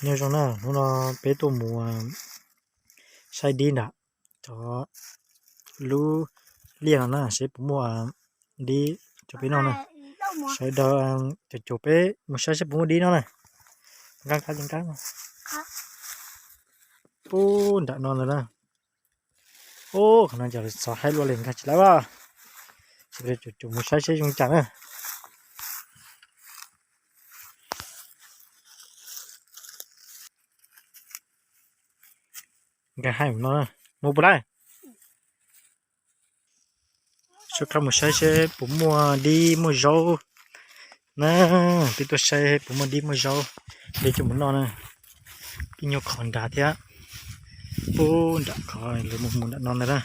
Nyob zoo na, hnub no peb tuaj mus saib dib nram cov lub liaj no na, seb puas muaj dib cov peb noj na. Sawv daws caum caum peb mus saib seb puas muaj dib no na. Nqab nqab nqab. Pub nram no ntag na. Ub, qhov no cas xov haib luaj li, nkag tsis laib as. Sawv daws caum caum mus saib seb zoo cas na. Nkag haib no, mus puas laib? Soj qab mus saib seb puas muaj dib muaj zaub na. Peb tuaj saib puas muaj dib muaj zaub de coj mus noj na. Ib nyuag qhov nrad thiab. Pub nram qhov lawv mus mus nram no ntag na.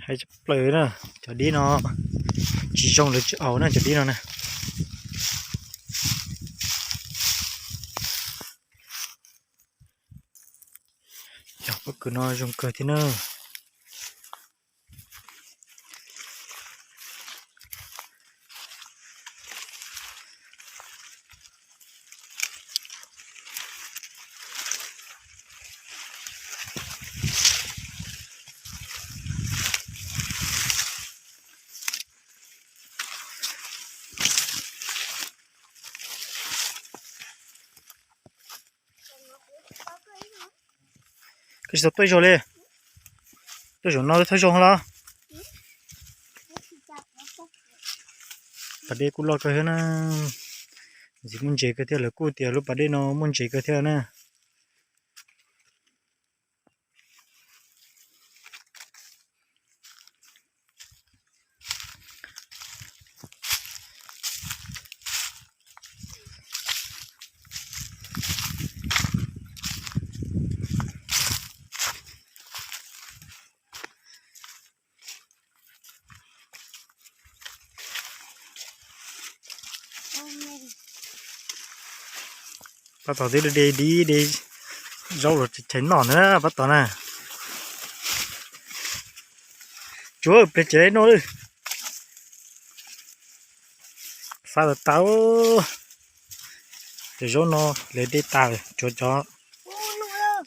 Haib tshaj plaws na, cov dib no tsis zoo lawv tsis aus na cov dib no na. Cov pob kws no zoo kawg thiab na. Koj tsis tau tuaj ib zaug li? Tuaj zaum no thawj zaug los? Pas dej kuj loj kawg thiab na. Ntxiv muaj ntses kawg thiab, lawv kuj tias lub pas dej no muaj ntses kawg thiab na. Pab tom twb de dib de zaub los tseem noj na pab tom na. Tsuav pliag tsev noj lawm. Fab tas tas. Cov zaub no lawv de tas lawm, tsuav cov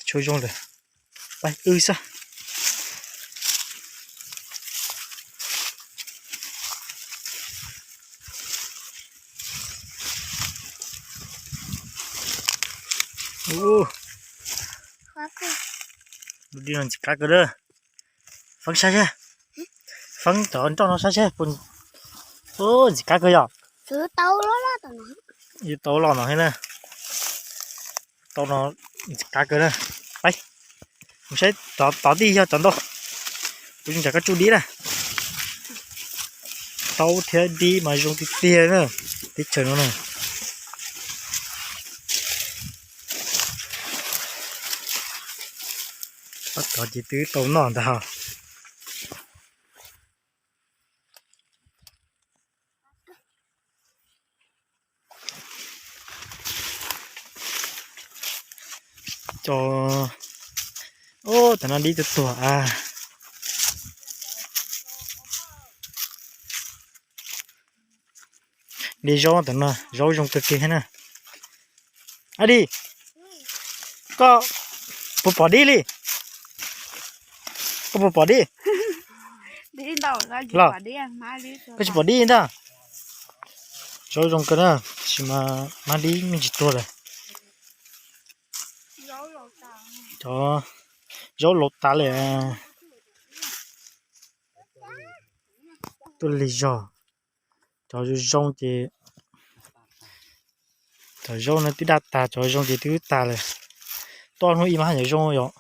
tshuaj zoo lawm. Pab wb xwb. Lub dib no ntxim qab kawg na. Feeb saib seb, feeb cov nroj no saib seb puas, ntxim qab kawg yog. Yuav tau los no thiab na. Tau no ntxim qab kawg na. Peb mus saib tod tij yog cov ntau. Kuv zoo tsam koj tsuj dib na. Taub thiab dib mas zoo tiag tiag na, teb chaws no na. Pab tod ces twb tau noj ntag. Cov, ub, tam no dib tuag tuag a. Dib zaub tam no, zaub zoo kawg kiag thiab na. Ab di, koj puas pom dib li? Koj puas pom dib? Los, koj tsis pom dib ntag. Zaub zoo kawg na, tab sis mas hmab dib me ntsis tuag lawm. Cov zaub laus tas lawm. Tuaj lig zog. Cov zoo zoo ces, cov zaub no twb daj tas, cov zoo ces twb tas lawm. Tuaj hnub ib mas haj yam zoo yom.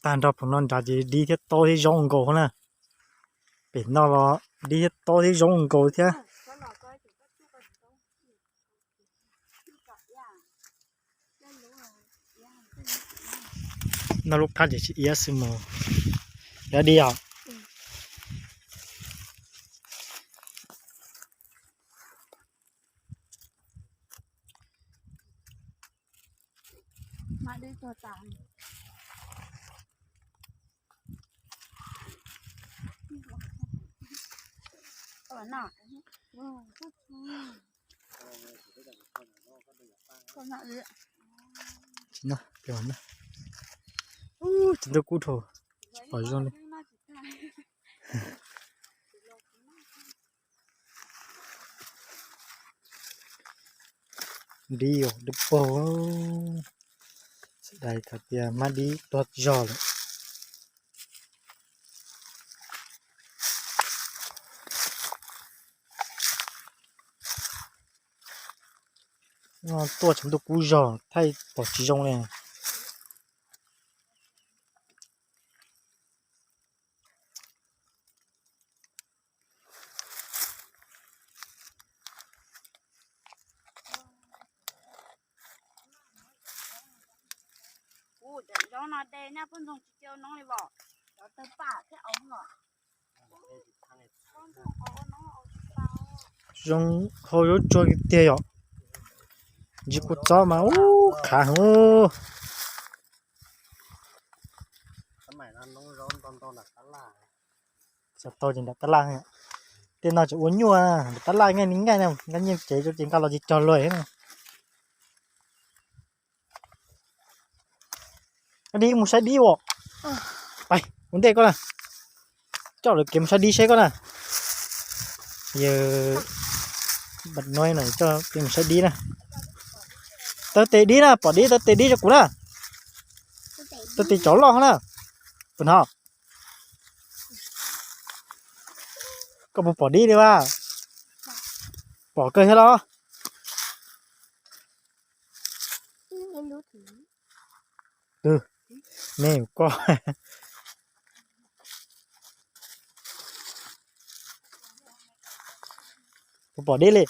Tag nrho pem no nrad ces dib thiab taub thiab zaub nkaus na. Pem no los dib thiab taub thiab zaub nkaus thiab. Noj lub qab ces tsis iab xwb mus. Yog dib os. Tsis ntuj kub dhau, tsis pom zoo li. Dib os, dib paug. Xav dais hais tias hmab dib tuag zog lawm. Tuaj tsaus ntuj kub zog thaij pom tsis zoo li. Zoo hau zaub tsuag tiag tiag yom. Ntsis kua txob mas ub qhav heev. Xav tau ces nram tab laj. Tej no tseem ua nyuaj, nram tab laj nqaij li nqaij na, nqaij nyiaj cev rau ces nqa los ces cog luag na. Dib mus saib dib os. Pais ua ntej koj na. Coj lawv kev mus saib dib seb koj na. Yawg Npam Nuaj no coj kev mus saib dib na. Taw tes dib na, pom dib taw tes dib rau kuv na. Taw tes cov loj na. Puas hnov? Koj puas pom dib li vas? Pom kawg thiab los? Twg, me koj. Puas pom dib li?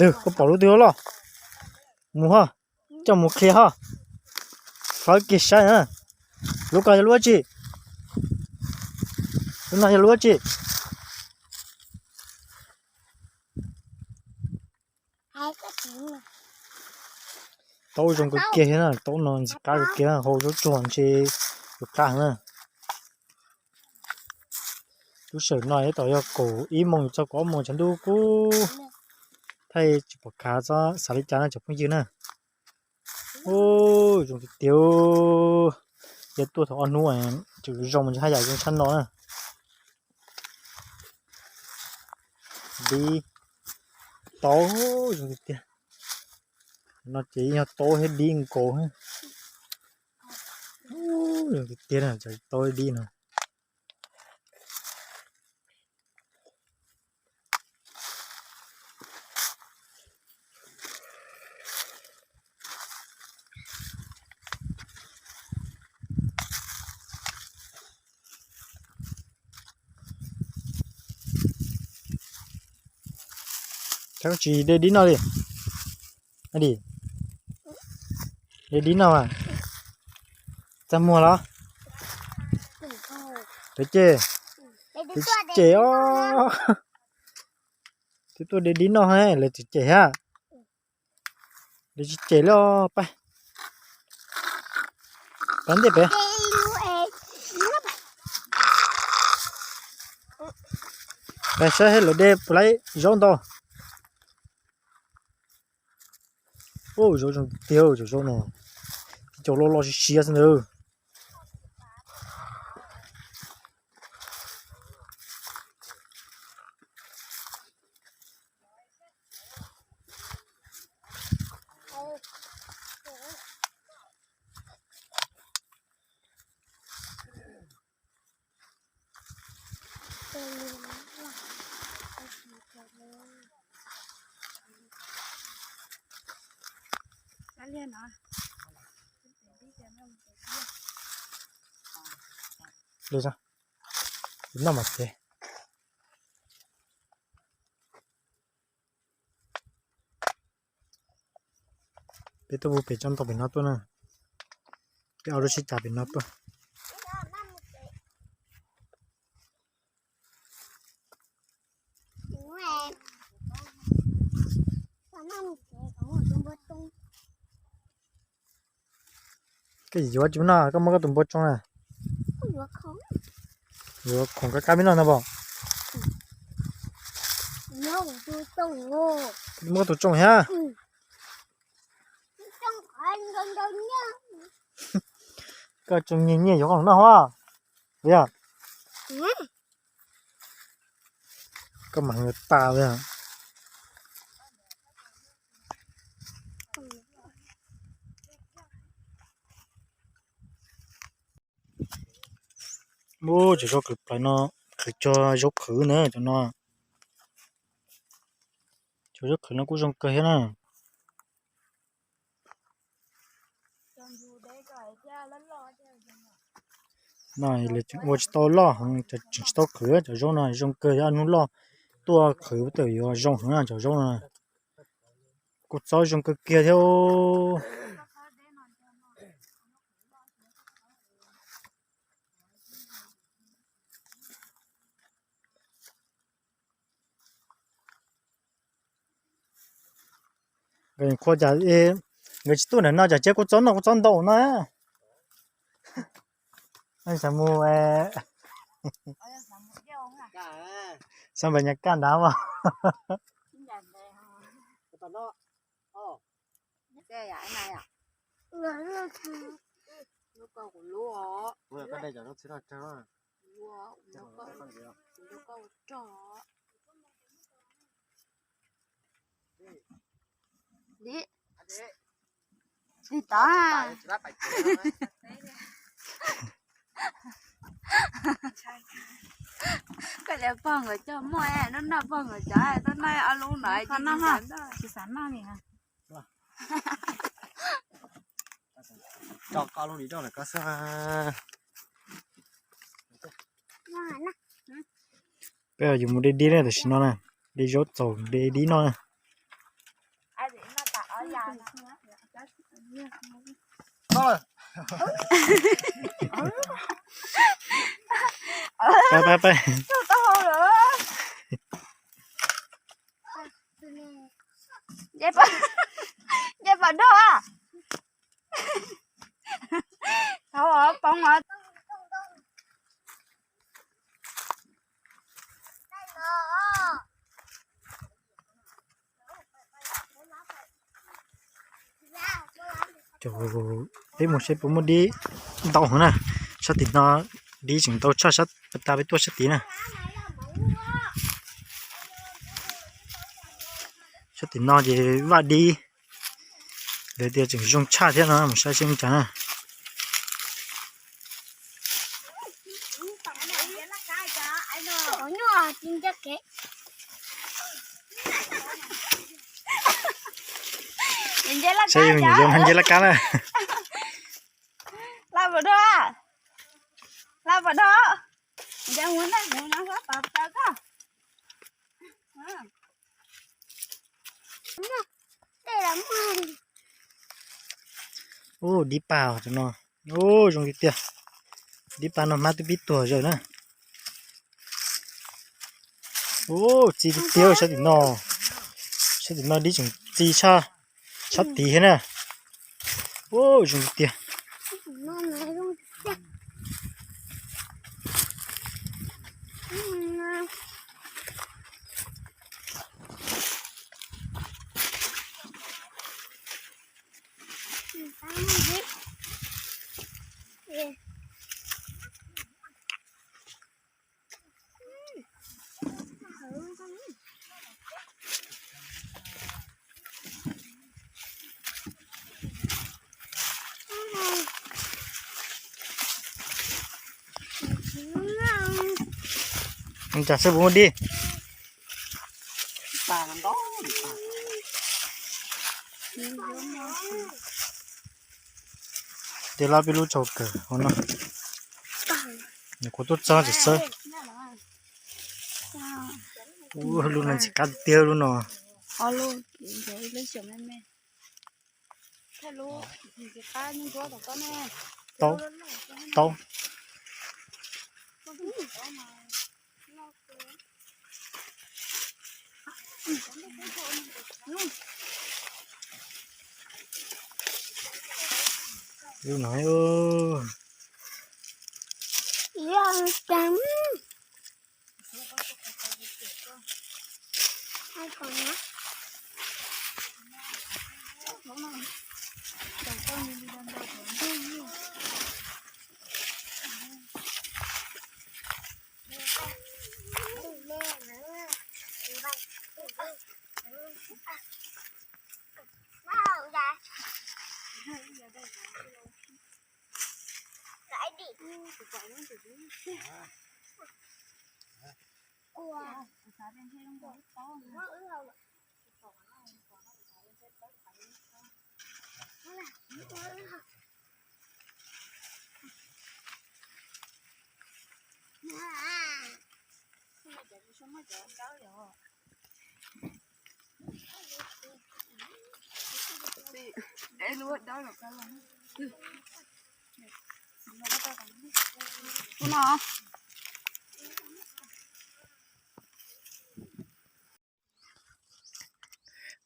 Twg, koj pom lub twg loj? Mus ho, coj mus qhia ho. Fawb kiag saib na. Lub ko yog lub dab tsi? Lub no yog lub dab tsi? Taub zoo kawg kiag thiab na, taub no ntxim qab kawg kiag, hau zaub tsuag ntshe yuav qab heev na. Lub sij hawm no tab tom yog kaum ib moos txog kaum ob moos tshav ntuj kub, thaij tsis pom khav, xav li cas no cov phooj ywg na. Ub, zoo tiag tiag. Yog tuaj thaum ob hnub tseem zoo mas haj yam zoo tshaj no na. Dib, taub zoo tiag tiag. No ces yog taub thiab dib nkaus. Zoo tiag tiag na, cov taub dib no. Tsis de dib no li. De dib no mas txaj muag los? Peb ces, peb ces os. Twb tuaj de dib no lawv tsis cem thiab. Lawv tsis cem li os. Pab, pab ntej pem. Pab saib lawv de puas laib zaub ntau. Ub, zaub zoo tiag, cov zaub no, tib co loj loj siab siab xwb ntag. Li, noj mas ces. Peb tuaj pem tsob ntoo pem no tuaj na. Peb ua lub sib cav pem no tuaj. Koj yuav tsis noj, koj muab koj tus npua tsoo na. Yuav khoom kab kab me noj no pom. Muab tus tsoo thiab. Koj tsoo nyiaj nyiaj yuav noj hos. Yog koj mas yuav tas li. Ub, cov zaub qhwv plaws no, qhwv cog zaub qhwv na cov no. Cov zaub qhwv no kuj zoo kawg thiab na. No ua tsis tau loj heev, tseem tsis tau qhwv, cov zaub no zoo kawg thiab, hnub loj tuaj qhwv twb yuav zoo heev na cov zaub no. Kua txob zoo kawg kiag thiab. Nkawd qhua cas, nkawd tsis tuaj ntawm no cas cia kua txob noj kua txob ntau no. Xav mus, xav npam nyas kaj nrad mas. Li, li tod. Koj li pog nkawd coj muaj, noj noj pog nkawd cov, noj noj ob lub no tsis xav noj li. Tso koj lub li rau lawm koj xwb. Peb yuav mus de dib na, tam sim no na, de zaub txaus de dib noj na. Peb, peb, peb. Nce pom dog. Thaum poob os. Peb mus seb puas muaj dib ntau heev na. Sab tim no dib tseem ntau tshaj, tas peb tuaj sab tid na. Sab tim no ces vaj dib, lawv tias tseem zoo tshaj thiab no, mus saib seb ua cas na. Saib zoo nce laj kab na. Laj puas dog? Laj puas dog? Ub, dib pag no, ub, zoo tiag tiag. Dib pag no hmab twb pib tuag zawm na. Ub, txi tiag tiag sab tim no. Sab tim no dib tseem txi tshaj, sab tid thiab na. Ub, zoo tiag tiag. Cas xwb puas muaj dib? Tej lab peb lub tsaus kawg hauv no. Nws kuv tuaj txog tsis xwb. Ub, lub no ntxim qab tiag lub no. Tau, tau. Lub no.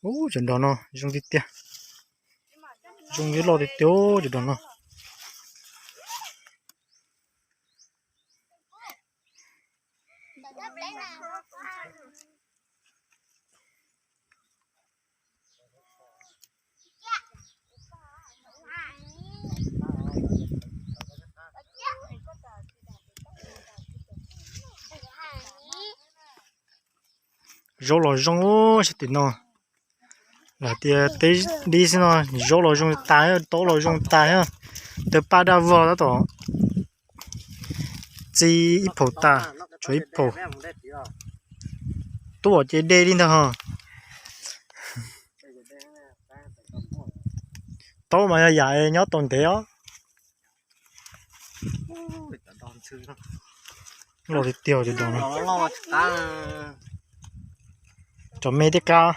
Ub, cov nroj no zoo tiag tiag. Zoo ib loj tiag tiag cov nroj no. Zaub los zoo sab tim no. Lam tias teb dib xwb no, zaub los zoo tas, taub los zoo tas thiab. Tawg paj daj vog tab tom txi ib phaum tas, tshuav ib phaum. Tuaj ces dej li ntag ho. Taub mas yog yam nyob tau ntev os. Loj tiag tiag cov nroj no. Cov me thiab kab.